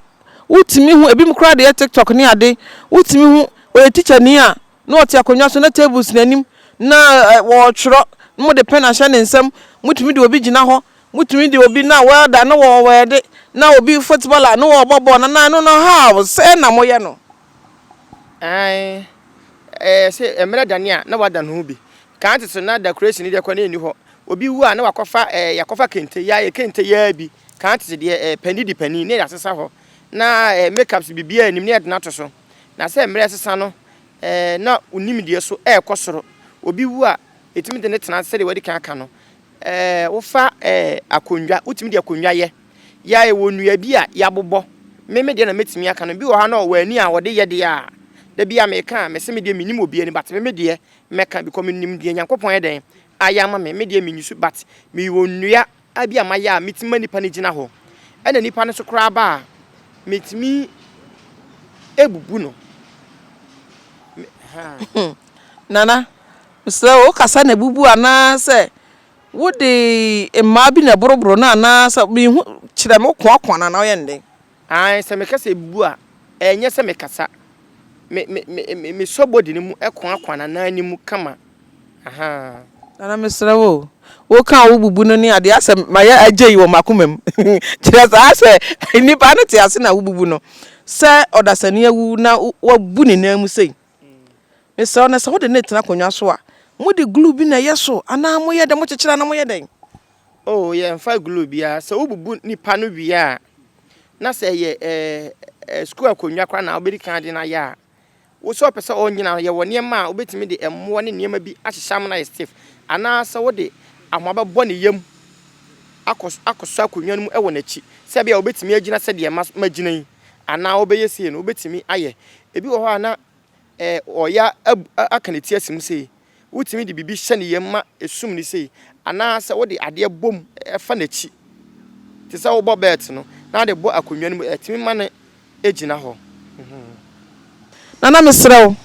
wotumi hu, ebinom koraa de yɛ TikTok ne ade, wotumi hu, ɔyɛ tikyani a, na ɔte akonnwa so na table si n'anim, na ɔretwerɛ, na wɔde pɛn ahyɛ ne nsam, motumi de obi gyina hɔ, motumi de obi na welder na wɔwɛɛde, na obi footballer na wɔrebɔ bɔɔl, na na ɛno no how sɛn na moyɛ no? Ae, ɛɛ sɛ mmerɛ dane a na wada ne ho bi. Kan tete na decoration deɛ kɔ na ɛnni hɔ. Obi wu a na wakɔfa ɛɛ yɛakɔfa kente, yɛayɛ kente yaa bi. Kan tete deɛ ɛɛ panin di panin na yɛasesa hɔ. Na ɛɛ makeups biribiara nnim na yɛde no ato so. Na sɛ mmerɛ resesa no ɛɛ na wo nimdeɛ so ɛrekɔ soro. Obi wu a yɛtumi de no tena ase sɛdeɛ wadi kan aka no. Ɛɛ wofa ɛɛ akonnwa, wotumi de akonnwa yɛ. Yɛ a yɛwɔ nnua bi a yɛabobɔ. Me me deɛ na mɛtumi aka no. Bi wɔ hɔ a na ɔwɔ ani a ɔde yɛ deɛ a, da bi a meka a, mese me deɛ mennim obi ani but me me deɛ mɛka because menim deɛ Nyankopɔn ayɛ dɛn ayɛ ama me. Me deɛ menyi so but mewɔ nnua bi a mayɛ a metumi ma nipa no gyina hɔ. Ɛna nipa no nso koraa ba a, metumi Ebubu no. Me, haa. Nana, mesrɛ wo, wokasa na ebubu anaasɛ wode mmaa bi na ɛboroboro no anaasɛ menhu, kyerɛ me, wokoakoa no anaa woyɛ no dɛn? Aane, sɛ meka sɛ ebubu a, ɛnyɛ sɛ mekasa. Me, me, me, me, mesɔ body no mu koakoa n'anan no mu kama. Ahaa. Nana mesrɛ wo o, wo ka a wo bubu no ne adeɛ asɛ mayɛ agyei wɔ makoma mu kyerɛ saa sɛ nipa no te ase na wo bubu no sɛ ɔdasani awu na wabu ne nan mu sei mesrɛ wo na sɛ wode no retena akonnwa so a mode glue bi na ɛyɛ so anaa moyɛ dɛn mokyekyere anaa moyɛ dɛn? Oh yɛmfa glue biara, sɛ wobubu nipa no wie a na sɛ ɛyɛ ɛɛ sukuu akonnwa koraa na wobɛdi kan de no ayɛ a Wo sɛ ɔpɛ sɛ ɔnyina no, yɛwɔ nneɛma a wobɛtumi de mmoɔ ne nneɛma bi ahyehyɛ ama no ayɛ stiff, anaasɛ wode ahoma bɛbɔ ne yam akɔ akɔsɔ akonnwa no mu wɔ n'akyi sɛ ɛbɛyɛ a wobɛtumi agyina sɛdeɛ magyina yi, anaa wobɛyɛ sei no, wobɛtumi ayɛ. Ebi wɔ hɔ a na eh, ɔya aka ne ti asi mu sei, Wotumi de biribi hyɛ ne yam ma esum no sei, anaasɛ wode adeɛ bɔ mu fa n'akyi te sɛ wobɔ bɛɛt no na wode bɔ akonnwa no mu, ɛtumi ma no gyina hɔ. Nana mesrɛ wo,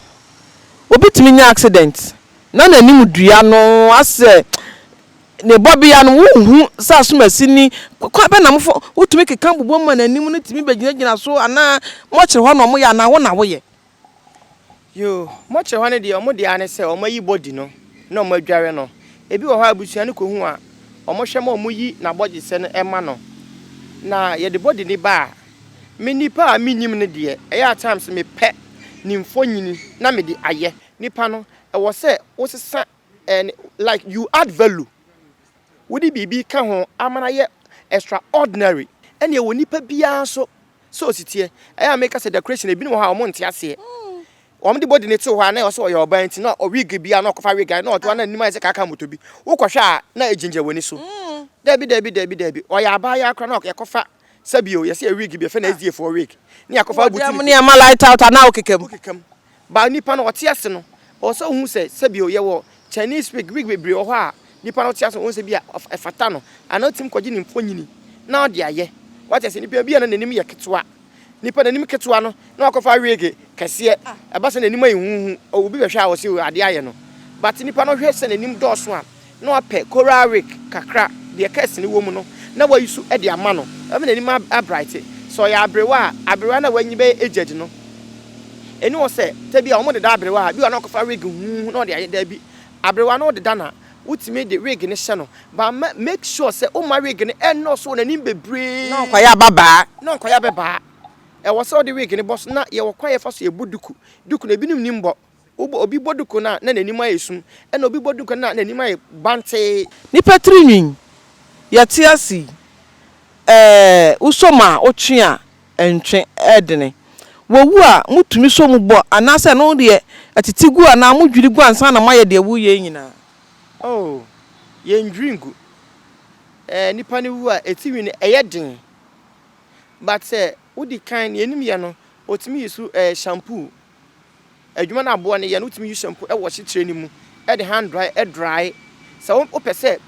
obi tumi nya accident na n'anim dua no asɛ ne bɔbea no wonhu sɛ asomasi ni, kwan bɛn na mofa wotumi keka bobɔ mu ma n'anim no tumi bɛgyinagyina so anaa mɔkyere hɔ na wɔyɛ anaa wo na woyɛ? Yoo, mokyere hɔ no deɛ ɔmo deɛ ara ne sɛ ɔmo ayi body no na ɔmo adware no. Ebi wɔ hɔ a abusua no kɔhu a, ɔmo hwɛ ma ɔmo yi n'abɔgyesɛ no ma no. Na yɛde body no ba a, me nipa a mennim no deɛ, ɛyɛ a times mepɛ ne mfonyini na mede ayɛ. Nipa no, ɛwɔ sɛ wosesa ɛɛ like you add value. Wode biribi ka ho ama no ayɛ extraordinary. Ɛnneɛ wɔ nipa biara nso sɛ osi teɛ. Ɛyɛ a meka sɛ decoration ebinom wɔ hɔ a wɔn nte aseɛ. Wɔn de body no to hɔ a na ɛwɔ sɛ ɔyɛ ɔbaa nti na ɔwig bi a na ɔkɔfa wig a na ɔde hɔ na anim ayɛ sɛ kaka moto bi. Wokɔhwɛ a na egyinagyina w'ani so. Dabi dabi dabi dabi. Ɔyɛ abaayewa koraa na yɛkɔfa sɛbi o yɛsɛ yɛ wig bi yɛfrɛ no SDA foɔ wig ne yɛakɔfa abutu ne ti. Ne ɛma light out anaa wokeka mu. Wokeka mu. But nipa no ɔte ase no ɔwɔ sɛ ohu sɛ sɛbi o yɛwɔ Chinese wig, wig bebree wɔ hɔ a nipa no te ase no ohu sɛ bi a ɛfata no anaa otumi kɔgye ne mfonini na ɔde ayɛ. Wate ase? Nipa bi a na n'anim yɛ ketewa, nipa n'anim ketewa no na wakɔfa wig kɛseɛ, ɛba sɛ n'anim ayɛ huhu, obi bɛhwɛ a ɔse adeɛ ayɛ no. But nipa no hwɛ sɛ n'anim dɔɔso a na wapɛ coral wig kakra, deɛ curse no wɔ mu no, na wayi so de ama no, ɛbɛma n'anim abrighte. Sɛ ɔyɛ aberewa a, aberewa no a wanyin bɛyɛ aged no, ɛni hɔ sɛ ta bi a wɔdeda aberewa a, bi wɔ hɔ a na wakɔfa wig huhuuhu na ɔde ayɛ, daabi, aberewa no wodeda no a, wotumi de wig no hyɛ no, but ma make sure sɛ womma wig no ɛnnɔɔso wɔ n'anim bebree. Na ɔnkɔyɛ ababaa. Na ɔnkɔyɛ abɛbaa. Ɛwɔ sɛ wode wig no bɔ so, na yɛwɔ kwan a yɛfa so yɛbɔ duku, duku no ebinom nnim bɔ, Wobɔ obi bɔ duku no a, na n'anim ayɛ sum, ɛnna obi bɔ duku no a, na n'anim ayɛ bantee. Nipa tiri nwi, yɛte ase yi, ɛɛ wosɔ mu a wotwe a ɛntwe, ɛɛdene. Wɔwu a motumi sɔ mu bɔ anaasɛ ɛno deɛ ɛtete gu anaa modwiri gu ansa na moayɛ deɛ woreyɛ yi nyinaa? Oh, yɛndwiri ngu. Ɛɛ nipa no wu a, eti nwi no ɛyɛ den. But sɛ wodi kan, nea yɛnim yɛ no, wɔtumi yi so ɛɛ shampoo. Adwuma no a aboa no yɛ no, wotumi use mpo wɔ kyekyerɛ no mu de hand dry dry. Sɛ wopɛ sɛ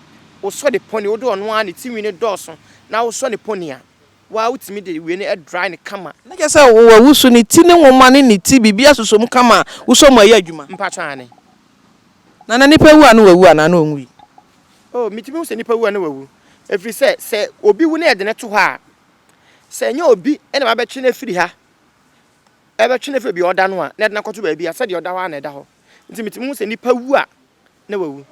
wosɔ ne pony, wode ɔno ara ne ti nwi no dɔɔso na wosɔ ne pony a, wo ara wotumi de wei no dry no kama. Na kyerɛ sɛ wawu so ne ti ne nwoma ne ne ti biribiara sosɔ mu kama a, wosɔ mu a ɛyɛ adwuma. Mpakyɛ aane. Nana nipa wu a na wawu anaa na ɔnwui? Oh, metumi hu sɛ nipa wu a na wawu. Ɛfiri sɛ, sɛ obi wu na yɛde no to hɔ a, sɛ ɛnyɛ obi na wabɛtwe no afiri ha ɛbɛtwe no afiri baabi a ɔda no a, na ɛde no akɔto baabi a sɛdeɛ ɔda hɔ ara na ɛda hɔ. Nti metumi hu sɛ nipa wu a, na wawu.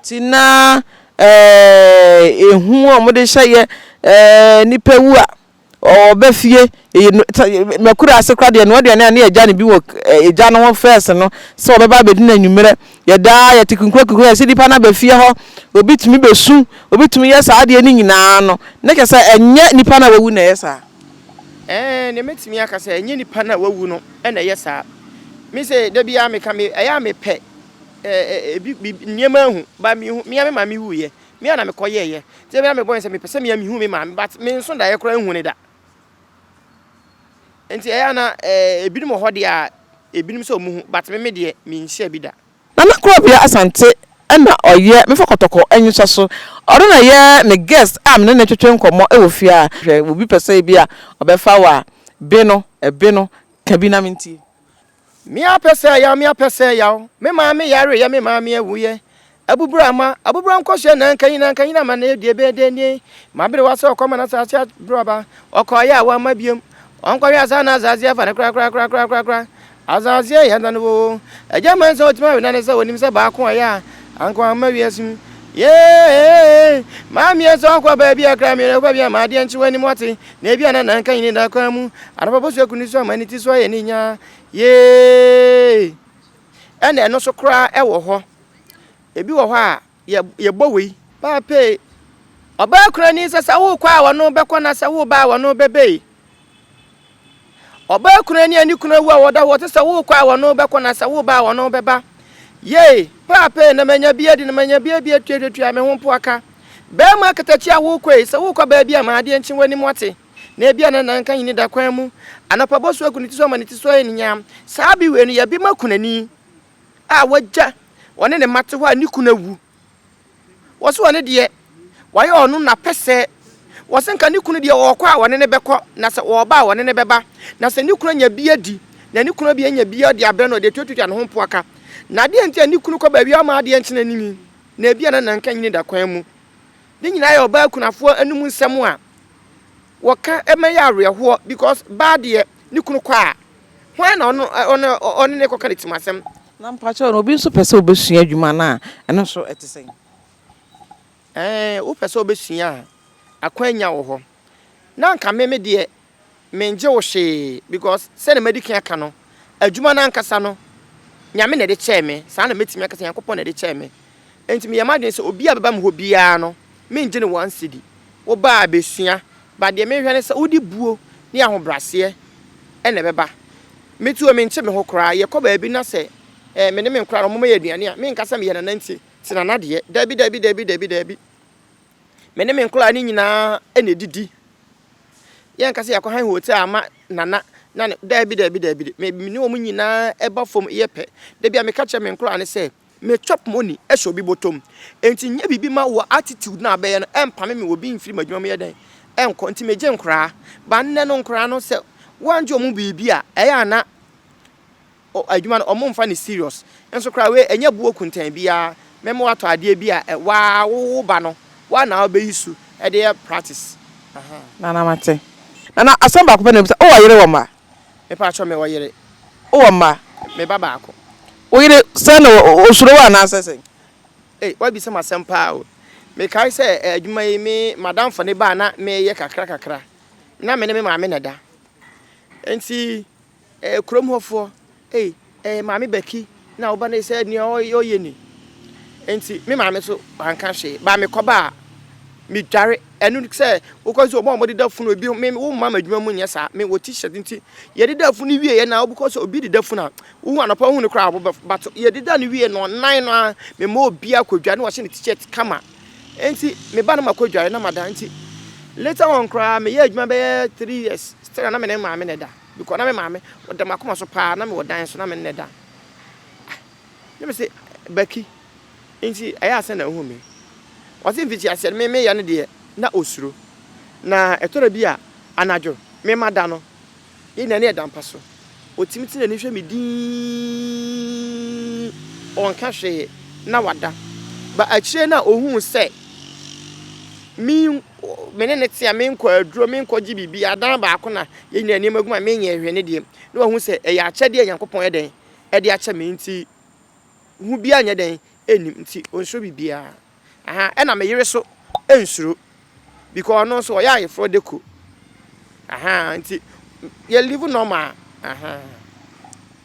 Nti na ɛɛ ehu a wɔde hyɛ yɛ ɛɛ nipa wu a ɔba fie makura ase koraa deɛ noa aduane a ne yɛgya no bi wɔ egya no ho first no sɛ ɔbɛba abɛdi no anwummerɛ yɛdaa yɛte kunkura kunkura yɛsɛ nipa no aba fie hɔ obi tumi bɛsu obi tumi yɛ saa adeɛ no nyinaa no ne kyɛ sɛ ɛnyɛ nipa no a wawu na ɛyɛ saa. Ɛɛ, nea mɛtumi aka sɛ ɛnyɛ nipa no a wawu no na ɛyɛ saa. Me sɛ da biara meka me ɛyɛ a mepɛ ɛɛ ebi bi nneɛma ahu ba mehu me a me maame wuiɛ me a na mekɔyɛɛyɛ nti da biara mebɔ sɛ mepɛ sɛ me a mehu me maame but me nso daeɛ koraa nhu ne da nti ɛyɛ a na ɛɛ ebinom wɔ hɔ deɛ a ebinom sɛ wɔn hu but me me deɛ menhyia bi da. Nana Korɔbea Asante na ɔyɛ me fa kɔtɔkɔ nwesa so. Ɔno na ɛyɛ me guest a me ne no twetwe nkɔmmɔ wɔ fie ha. Hwɛ, obi pɛ sɛ ebia ɔbɛfa wo a, be no, be no. Ka bi na mentie. Me apɛ sɛ yaw, me apɛ sɛ yaw, me maame yareyɛ, me maame awuyɛ. Abuburo ama, abuburo nkɔsoɛ nanka yi, nanka yi na ama na deɛ ɛbɛyɛ dɛn nie. Maberewa sɛ ɔkɔma n'asase aberewa ɔkɔɔyɛ a wamma biom. Ɔnkɔhwɛ asa na asase afa no korakorakorakorakora. Asase yɛ na no oo. Agya Mansa ɔtumi awe nane sɛ ɔnim sɛ baako ɔyɛ a anka wamma wiase mu. Yee! Maame sɛ ɔkɔ baabi a kra mmienu ɛkɔ bi a ma adeɛ nkye w'anim wate na ebi a na nanka nyini da kwan mu. Anɔpa bosu aku ne so ama ne ti so ayɛ ne nyaa. Yee! Ɛna ɛno so koraa ɛwɔ hɔ. Ebi wɔ hɔ a yɛ yɛbɔ wei. Paapee, ɔbaa kunani sɛ sɛ wokɔ a wɔno bɛkɔ na sɛ woba a wɔno bɛbɛi. Ɔbaa kunani a ne kunu awu a wɔda hɔ te sɛ wokɔ a wɔno bɛkɔ na sɛ woba a wɔno bɛba. Yei, paapee, na manya bi adi na manya bi abi atuatuatua me ho mpo aka. Barima akatakyi a wokɔ yi, sɛ wokɔ baabi a ma adeɛ nkye w'anim wate. Na ebia na nanka nyini da kwan mu. Anɔpa bɔsu agu ne ti so ama ne ti so ayɛ ne nyaam. Saa bi wei no yɛ bi ma kunani a wagya ɔne ne mma te hɔ a ne kunu awu. Wɔse ɔno deɛ wayɛ ɔno n'apɛsɛ. Wɔse nka ne kunu deɛ ɔɔkɔ a ɔne no bɛkɔ, na sɛ ɔɔba a ɔne no bɛba. Na sɛ ne kunu anya bi adi, na ne kunu bi anya bi ɔde abrɛ no, ɔde atuatua ne ho mpo aka. Na adeɛ nti a ne kunu kɔ baabi a ɔma adeɛ nkye n'anim yi, na ebia na nanka nyini da kwan mu. Ne nyinaa yɛ ɔbaa kunafoɔ anum nsɛm a wɔka ɛma yɛ awerɛhoɔ because baa deɛ ne kunu kɔ a, hwan na ɔno ɔne ɔne ne kɔka ne tim asɛm? Na mpakyɛw no, obi nso pɛ sɛ obesua adwuma no a, ɛno nso ɛte sɛn? Ɛɛ, wopɛ sɛ wobɛsua a, akwannya wɔ hɔ. Na anka me me deɛ, mengye wo hwee because sɛdeɛ madi kan aka no, adwuma no ankasa no, Nyame na ɛde kyɛɛ me. Saa na mɛtumi aka sɛ Nyankopɔn na ɛde kyɛɛ me. Enti meyɛ m'adwene sɛ obi a bɛba me hɔ biara no, mengye no one cedi. Woba a, bɛsua. But deɛ mehwɛ ne sɛ wode buo ne ahobraseɛ na ɛbɛba. Me tuo mente me ho koraa. Yɛkɔ baabi na sɛ eh, me ne me nkora no wɔma yɛ aduane a, menka sɛ meyɛ nana nti te nana deɛ. Dabi, dabi, dabi, dabi, dabi. Me ne me nkora no nyinaa na ɛdidi. Yɛnka sɛ yɛakɔ han hotel ama nana na ne, dabi, dabi, dabi. Me, me ne wɔn nyinaa ɛba fam yɛ pɛ. Dabi a meka kyerɛ me nkora no sɛ, Me chop money hyɛ obi bɔtɔ mu. Enti nyɛ biribi ma wɔ attitude no a bɛyɛ no ɛmpame me obi mfiri m'adwuma mu yɛ dɛn ɛnkɔ. Nti megye nkoraa. But nnɛ no nkoraa no sɛ woangye wɔn biribi a ɛyɛ a na adwuma no wɔn mfa no serious. Nso koraa wei ɛnyɛ buo kuntan biara mɛma woatɔ adeɛ bi a waa wo wo ba no woa na wobɛyi su de yɛ practice. Ahaa. Nana mate. Nana asɛm baako pɛ na mebisa, wowɔ yere wɔ mma? Mepakyɛw mewɔ yere. Wowɔ mma? Me ba baako. Wo yere sɛn na osuro wo anaasɛ sɛn? Ei, woabisa me asɛm paa o. Mekae sɛ adwuma yi me madamfo no ba a na meyɛ kakra kakra. Na me ne me maame na ɛda. Enti eh, kurom hɔfoɔ, ei, eh, maame Becky na wo ba no sɛ nea ɔyɛ ni. Enti me maame nso wanka hwee. Ba mekɔba a, medware. Ɛno sɛ wokɔ sɛ wɔn a wɔdeda funu ebi me wo mma m'adwuma mu nyɛ saa. Me wɔ t-shirt nti yɛdeda funu wie yɛ na wobɛkɔ sɛ obi deda funu a wohu anɔpa wohu no koraa wobɛ but yɛdeda no wie no ɔnan no a mema obi akɔdware na wahyɛ ne t-shirt kama. Enti me ba no makɔ dware na mada nti later on koraa meyɛ adwuma bɛyɛ 3 years still na me ne maame na ɛda because na me maame ɔda m'akoma so paa na mewɔ dan so na me ne na ɛda. Ah, na me se Becky nti ɛyɛ asɛn na ohu me. Ɔse mfitiaseɛ no me meyɛ no deɛ na osuro. Na ɛtɔ da bi a anadwo me ma da no yɛn nyinaa ne yɛda mpa so. Otumi te n'ani hwɛ me dinn ɔnka hwee na wada. Ba akyire no a ohuu sɛ me me ne ne te a menkɔ aduro menkɔ gye biribi adan baako na yɛn nyinaa nneɛma gu mu a menyɛ hwee ne deɛ na wahu sɛ ɛyɛ akyɛdeɛ a Nyankopɔn yɛ dɛn ɛde akyɛ me nti hu biara nyɛ dɛn ɛnnim nti ɔnsuro biribiara. Aha ɛna me yere so ɛnsuro because ɔno nso ɔyɛ ayeforɔ deko. Aha nti yɛ live normal. Aha.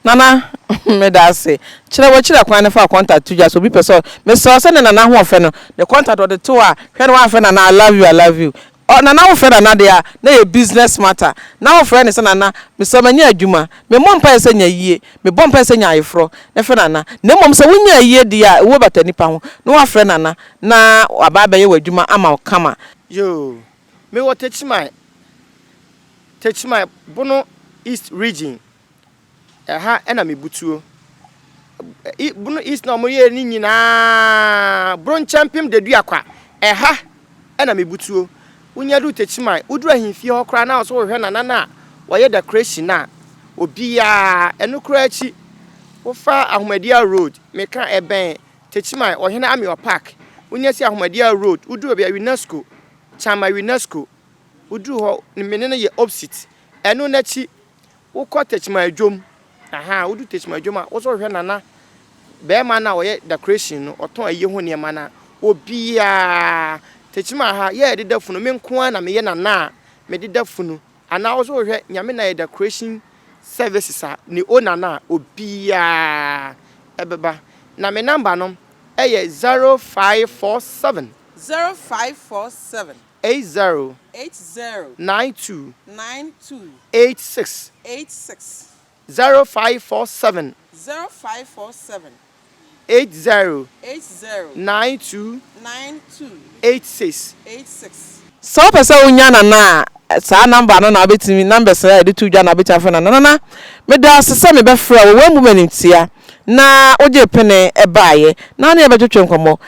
Nana meda ase. Kyerɛ w'akyiri akwan no fa wo contact to dwa sɛ obi pɛ sɛ mesrɛ wo sɛdeɛ Nana ho ɔfɛ no ne contact ɔde to hɔ a hwɛ na wamfrɛ Nana I love you I love you ɔ Nana wofrɛ Nana deɛ a na ɛyɛ business matter na wofrɛ no sɛ Nana mesrɛ manya adwuma memmɔ mpaeɛ sɛ nya yie mebɔ mpaeɛ sɛ nya ayeforɔ na frɛ Nana na mmom sɛ wonya ayie deɛ a ɛwuo bata nipa ho na wafrɛ Nana na waba abɛyɛ w'adwuma ama wo kama. Yoo, mewɔ Techiman, Techiman, Bono East Region. Ɛha na mebutuo. Bono East na wɔyɛɛ ne nyinaa, Bronkyɛmpem Daduakwa, ɛha na mebutuo. Wonya duru Techiman, woduru ahemfie hɔ koraa na wo sɛ wohwɛ nana no a wɔyɛ decoration no a, Obiara, ɛno koraa akyi, wofa Ahomadia Road, meka ɛbɛn Techiman, Ɔhene Ameyaw Park, wonya si Ahomadia Road, woduru baabi a UNESCO, Chama UNESCO, woduru hɔ, me ne no yɛ opposite. Ɛno n'akyi, wokɔ Techiman Adwom, ahaa, wodu Techiman Adwom a, wo nso wohwehwɛ Nana, barima no a ɔyɛ decoration no, ɔtɔn ayie ho nneɛma no a, obiara, Techiman ha, yɛ a yɛdeda funu, me nko ara na meyɛ Nana a mededa funu. Anaa wo nso wohwɛ Nyame na yɛ decoration services a ne owner no a obiaa ɛbɛba. Na me number no ɛyɛ 0547. 0547. 80. 80. 92. 92. 86. 86. 0547. 0547. 80. 80. 92. 92. 86. 86. Sɛ wopɛ sɛ wonya Nana a, saa number no na wobɛtumi, numbers no a yɛde to dwa na wobɛtumi afrɛ Nana. Nana, meda wo ase sɛ mebɛfrɛɛ wo, woammu m'animtia na wogyee pene baeɛ na wo ne yɛn bɛtwetwe nkɔmmɔ.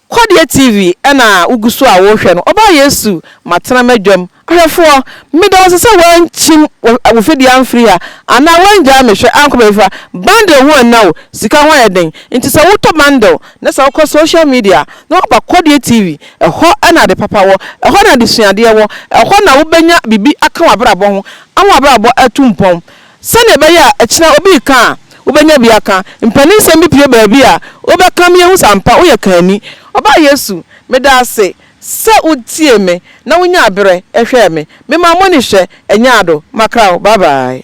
Kɔdeɛ TV na wogu so a worehwɛ no, Ɔbaa Yesu, matena m'adwam. Ahwɛfoɔ, meda wo ase sɛ woankyim wo fidie amfiri ha anaa woangyaa me hwɛ ankɔ baabi fa. Bundle ho anna o, sika ho ayɛ den nti sɛ wotɔ bundle na sɛ wokɔ social media na woaba Kɔdeɛ TV, ɛhɔ na ade papa wɔ, ɛhɔ na adesuadeɛ wɔ, ɛhɔ na wobɛnya biribi aka w'abrabɔ ho ama w'abrabɔ atu mpɔn. Sɛnea ɛbɛyɛ a ɛkyena obi reka a, wobɛnya bi aka. Mpaninsɛm bi pue baabi a, wobɛka ma yɛahu sɛ ampa woyɛ kanni. Ɔbaa Yesu, meda ase sɛ wotiee me na wonyaa berɛ hwɛɛ me. Mema mo ani hwɛ, ɛnyɛ ado. Makra wo, bye bye.